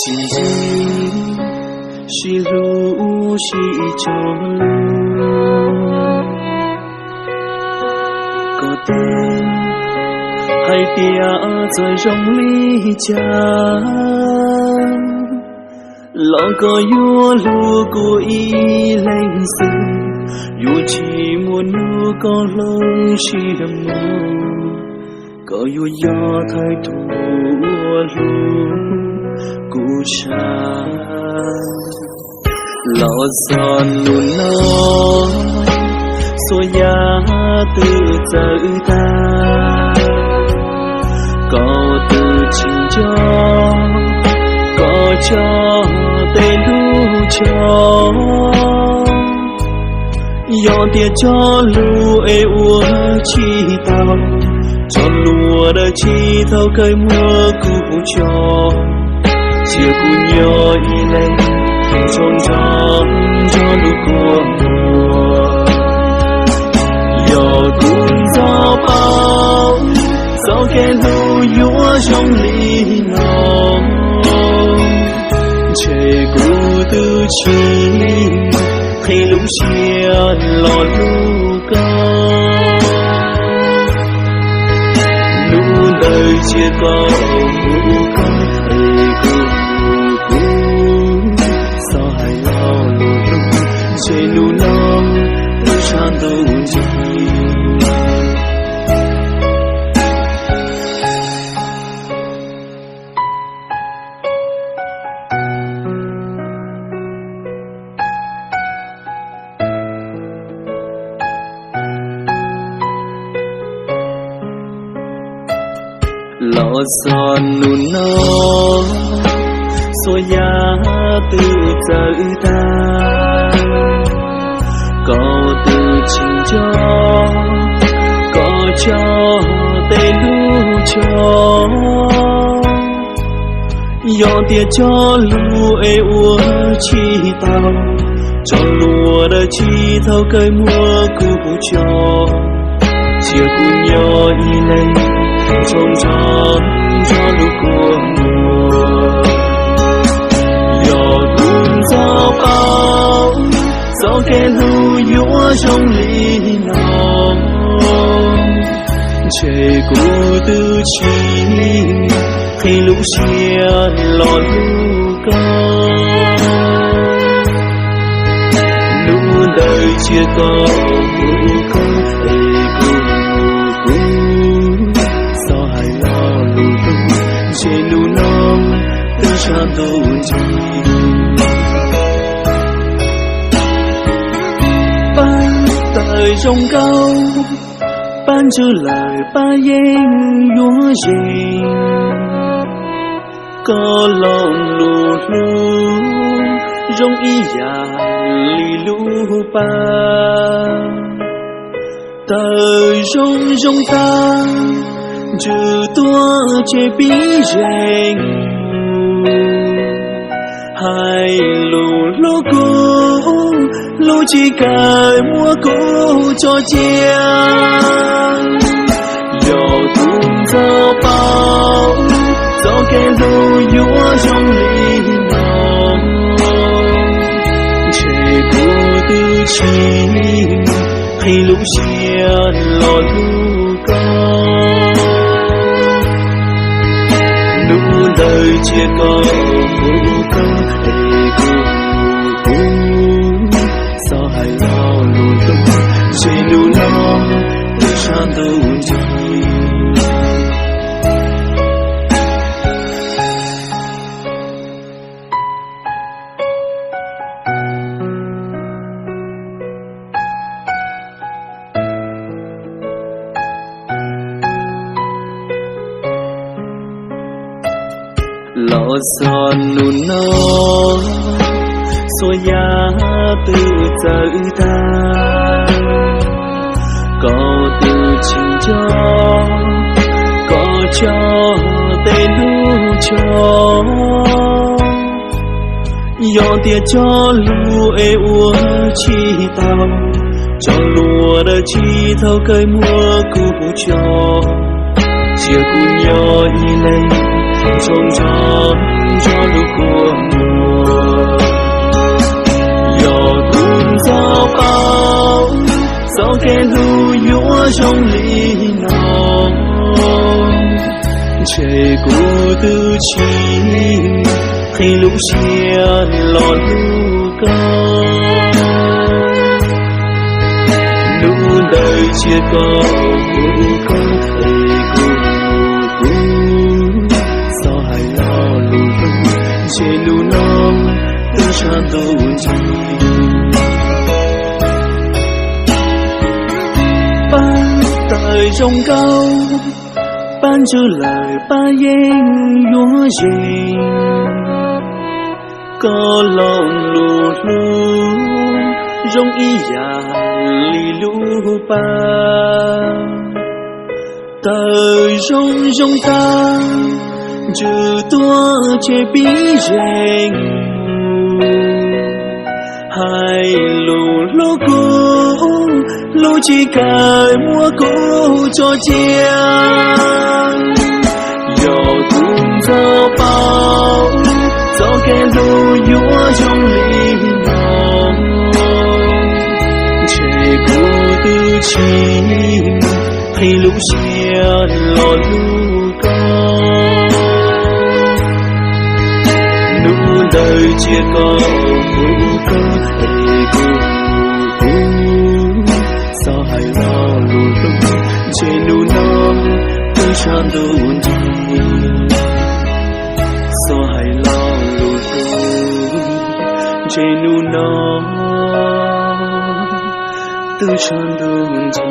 Tsis ntseeg, sib hlub sib tso lus, koj twb hais tias txawm zoo li cas los koj yuav hlub kuv ib leeg xwb, yuav tsis muaj hnub koj hloov siab mus, koj yuav yog thawj tug uas hlub kuv tshaj. Los txog hnub no, txhua yam twb txawv tag, koj twb tsis nco koj tso tej lub tshoob. Yog tias tso lus es ua tsis tau, tso lus dab tsi thaum kawg muab kuv hu tso, cia kuv nyob ib leeg nrog nrog nrog lub kua muag. Yog kuv ntxov paub txoj kev hlub yuav zoo li no, ntshe kuv twb tsis qhib lub siab los hlub koj. Lub ntawd cia koj hlub koj, es kuv hlub kuv. Txhob hais lo lus hlub, ntshe hnub no twb sab ntuj ntsis. Los txog hnub no, txhua yam twb txawv tag, koj twb tsis nco koj tso tej lub tshoob. Yog tias tso lus es ua tsis tau, tso lus dab tsi thaum kawg muab kuv hu tso, cia kuv nyob ib leeg nrog nrog nrog lub kua muag. Yog kuv ntxov paub txoj kev hlub yuav zoo li no, ntshe kuv twb tsis qhib lub siab los hlub koj. Lub ntawd cia koj hlub koj, es kuv hlub kuv. Txhob hais lo lus hlub, ntshe hnub no twb sab ntuj ntsis. Pab tawm zoo nkauj, pab ntswg lawm pab yeej yuav zeeg. Koj lo lus hlub zoo ib yam li lub pab, tawm zoo zoo tag, ntsws tuaj tseg pib zeeg. Hais lus hlub kuv, hlub tsis kawg muab kuv tso cia. Yog kuv ntxov paub txoj kev hlub yuav zoo li no, ntshe kuv twb tsis qhib lub siab los hlub koj. Lub ntawd cia koj hlub koj, es kuv hlub kuv. Txhob hais lo lus hlub, ntshe hnub no twb sab ntuj ntsis. Los txog hnub no, txhua yam twb txawv tag, koj twb tsis nco koj tso tej lub tshoob. Yog tias tso lus es ua tsis tau, tso lus dab tsi thaum kawg muab kuv hu tso, cia kuv nyob ib leeg Zoo zoo nrog lub kua muag, yog tus ntxov paub txoj kev hlub yuav zoo li no, ntshe kuv twb tsis qhib lub siab los hlub koj. Hnub ntawd cia koj hlub koj es kuv, kuv txhob hais lo lus hlub, ntshe hnub no twb tshav ntuj nti. Pab tawm zoo nkauj, pab ntswg lawm pab yeej yuav zeeg. Koj lo lus hlub zoo ib yam li lub pab, tawm zoo zoo tag, ntsws tuaj tseg pib zeeg. Hais lus hlub kuv, hlub tsis kawg muab kuv tso cia. Yog tus ntxov paub txoj kev hlub yuav zoo li no, ntshe kuv twb tsis qhib lub siab los hlub koj. Hnub ntawd cia koj hlub koj es kuv, kuv txhob hais lo lus hlub, ntshe hnub no twb tshav ntuj nti. Txhob hais lo lus hlub, ntshe hnub no twb tshav ntuj nti.